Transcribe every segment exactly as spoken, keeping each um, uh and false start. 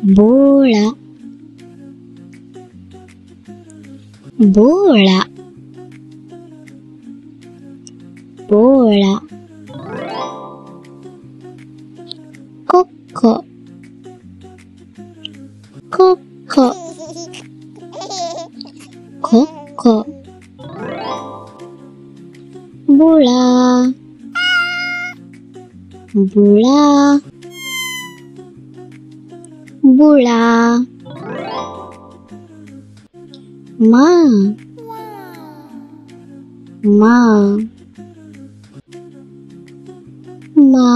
ބޯޅަ. ބޯޅަ. ބޯޅަ. ކޮއްކޮ. ކޮއްކޮ. ކޮއްކޮ. ބުޅާ. ބުޅާ. ބުޅާ. މާ. މާ. މާ.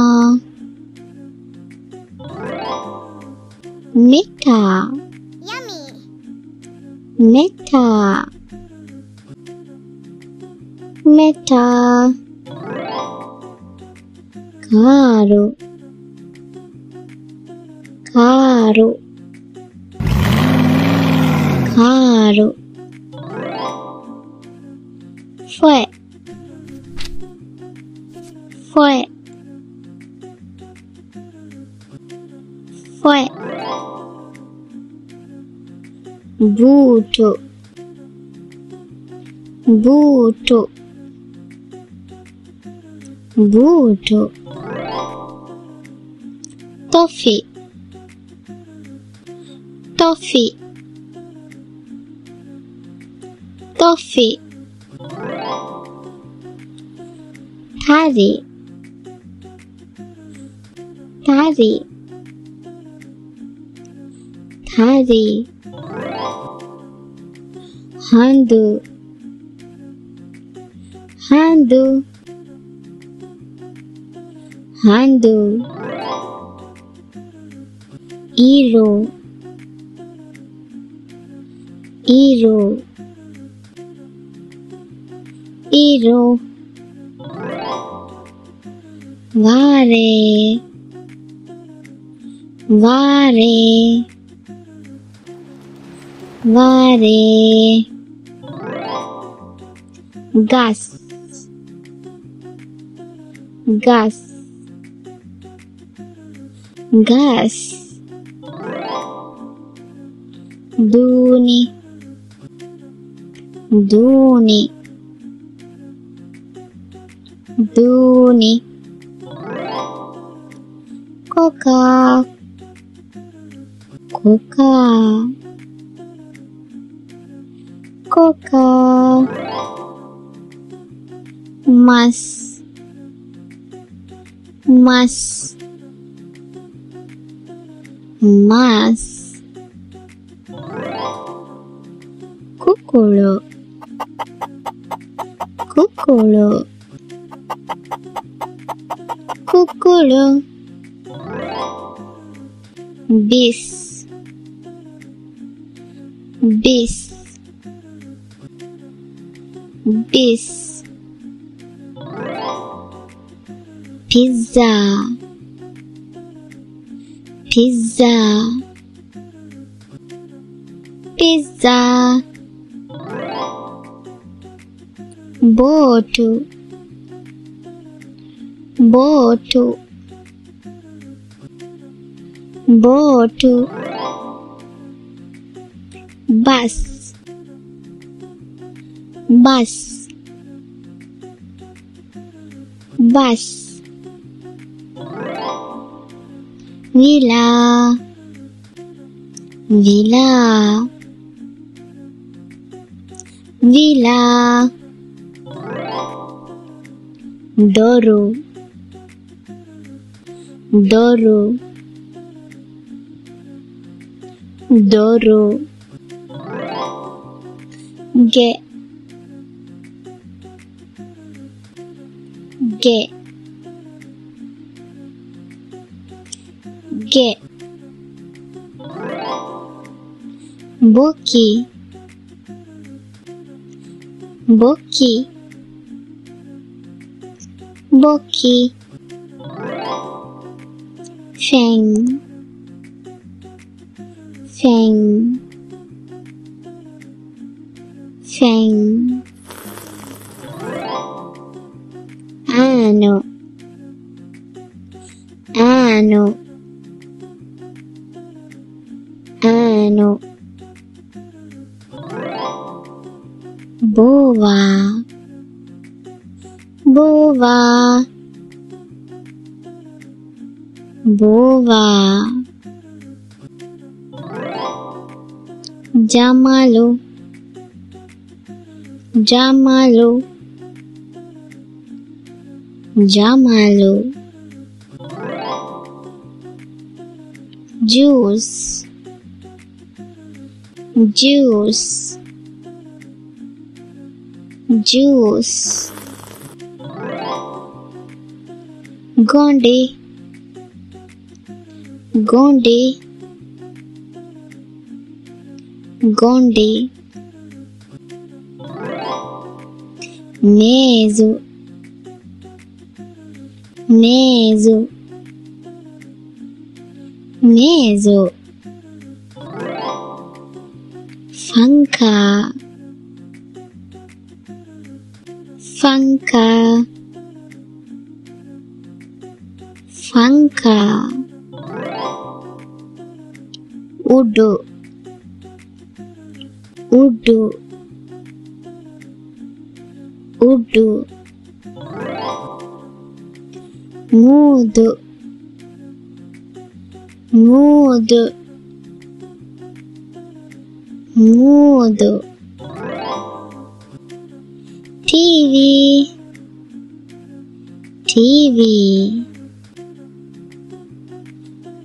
މިޓާ. މިޓާ. މެޓާ. ކާރު. ކާރު. ކާރު. ފޮއެ. ފޮއެ. ފޮއެ. ބޫޓު. ބޫޓު. ބޫޓު. ތޮފި. ތޮފި. ތޮފި. ތަރި. ތަރި. ތަރި. ހަނދު. ހަނދު. ހަނދު. އިރު. އިރު. އިރު. ވާރޭ. ވާރޭ. ވާރޭ. ގަސް. ގަސް. ގަސް. ދޫނި. ދޫނި. ދޫނި. ކޮކާ. ކޮކާ. ކޮކާ. މަސް. މަސް. މަސް. ކުކުޅު. ކުކުޅު. ކުކުޅު. ބިސް. ބިސް. ބިސް. ޕިއްޒާ. ޕިއްޒާ. ޕިއްޒާ. ބޯޓު. ބޯޓު. ބޯޓު. ބަސް. ބަސް. ބަސް. ވިލާ. ވިލާ. ވިލާ. ދޮރު. ދޮރު. ދޮރު. ގެ. ގެ. ގެ. ބޮކި. ބޮކި. ބޮކި. ފެން. ފެން. ފެން. އާނު. އާނު. ނު. ބޯވާ. ބޯވާ. ބޯވާ. ޖަމަލު. ޖަމަލު. ޖަމަލު. ޖޫސް. ޖޫސް. ޖޫސް. ގޮނޑި. ގޮނޑި. ގޮނޑި. މޭޒު. މޭޒު. މޭޒު. ފަންކާ. ފަންކާ. ފަންކާ. އުޑު. އުޑު. އުޑު. މޫދު. މޫދު. މޫދު. ޓީވީ. ޓީވީ.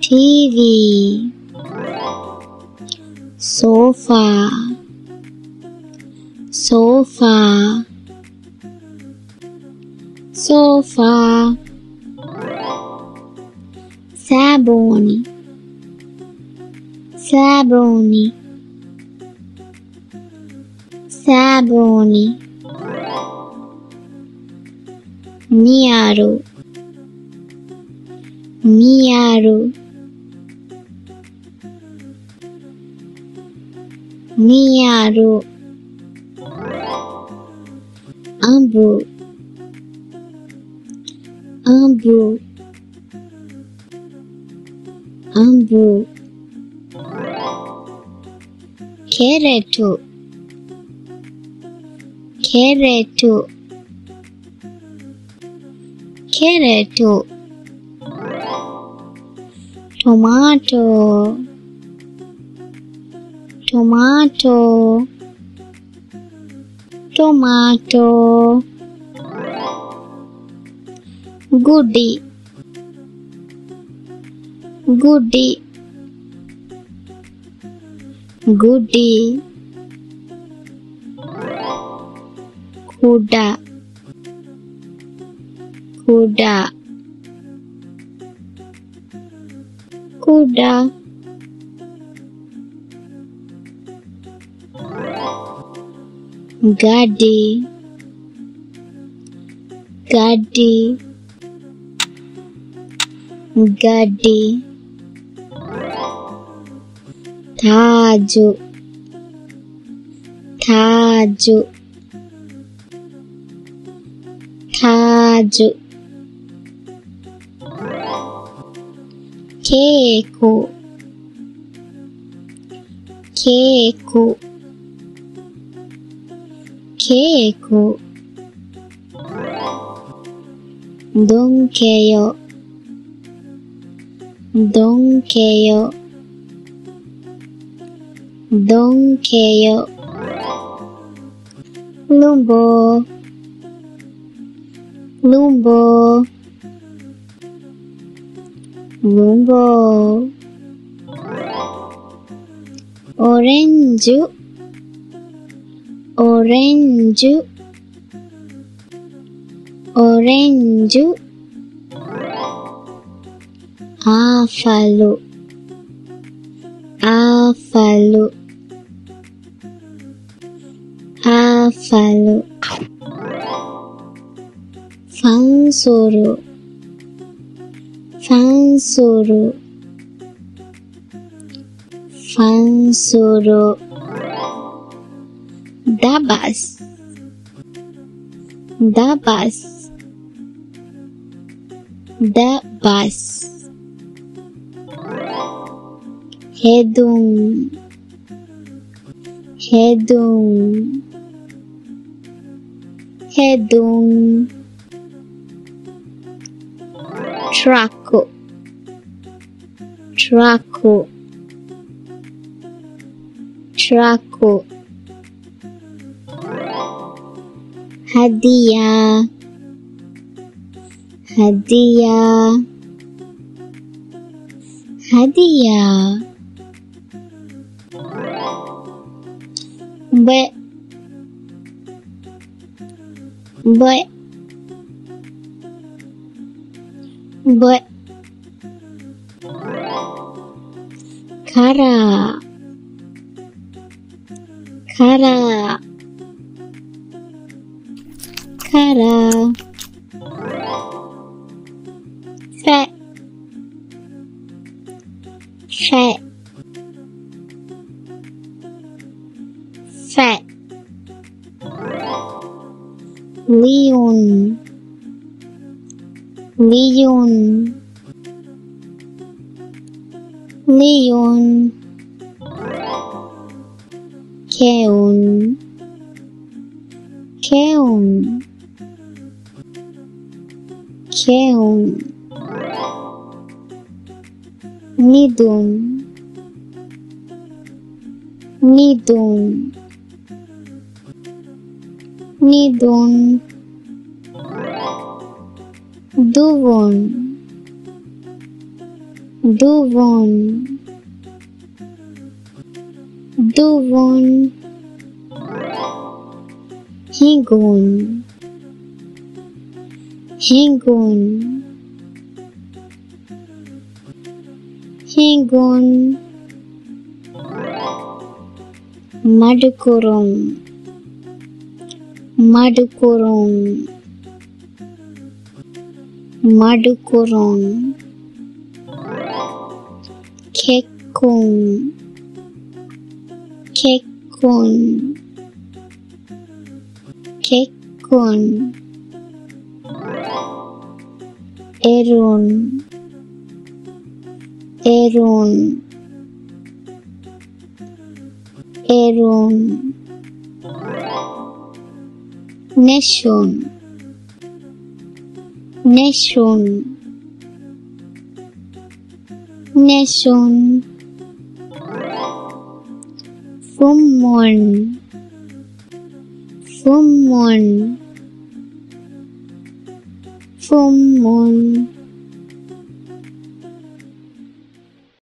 ޓީވީ. ސޯފާ. ސޯފާ. ސޯފާ. ސާބޫނި. ސާބޫނި. ސާބޫނި. މިޔާރު. މިޔާރު. މިޔާރު. އަނބު. އަނބު. އަނބު. ކެރެޓު. ކެރެޓު. ކެރެޓު. ޓޮމާޓޯ. ޓޮމާޓޯ. ޓޮމާޓޯ. ގުޑި. ގުޑި. ގުޑި. ކުޑަ. ކުޑަ. ކުޑަ. ގަޑި. ގަޑި. ގަޑި. ތާޖު. ތާޖު. ތާޖު. ކޭކު. ކޭކު. ކޭކު. ދޮންކެޔޮ. ދޮންކެޔޮ. ދޮންކެޔޮ. ލުނބޯ. ލުނބޯ. ލުނބޯ. އޮރެންޖު. އޮރެންޖު. އޮރެންޖު. އާފަލު. އާފަލު. އާފަލު. ފަންސުރު. ފަންސުރު. ފަންސުރު. ދަބަސް. ދަބަސް. ދަބަސް. ހެދުން. ހެދުން. ހެދުން. ޓްރަކު. ޓްރަކު. ޓްރަކު. ހަދިޔާ. ހަދިޔާ. ހަދިޔާ. ބެ. ބެ. ބެ. ކަރާ. ކަރާ. ކަރާ. ފެ. ފެ. ފެ. ލިޔުން. ލިޔުން. ލިޔުން. ކެއުން. ކެއުން. ކެއުން. ނިދުން. ނިދުން. ނިދުން. ދުވުން. ދުވުން. ދުވުން. ހިނގުން. ހިނގުން. ހިނގުން. މަޑުކުރުން. މަޑުކުރުން. މަޑުކުރުން. ކެއްކުން. ކެއްކުން. ކެއްކުން. އެރުން. އެރުން. އެރުން. ނެށުން. ނެށުން. ނެށުން. ފުއްމުން. ފުއްމުން. ފުއްމުން.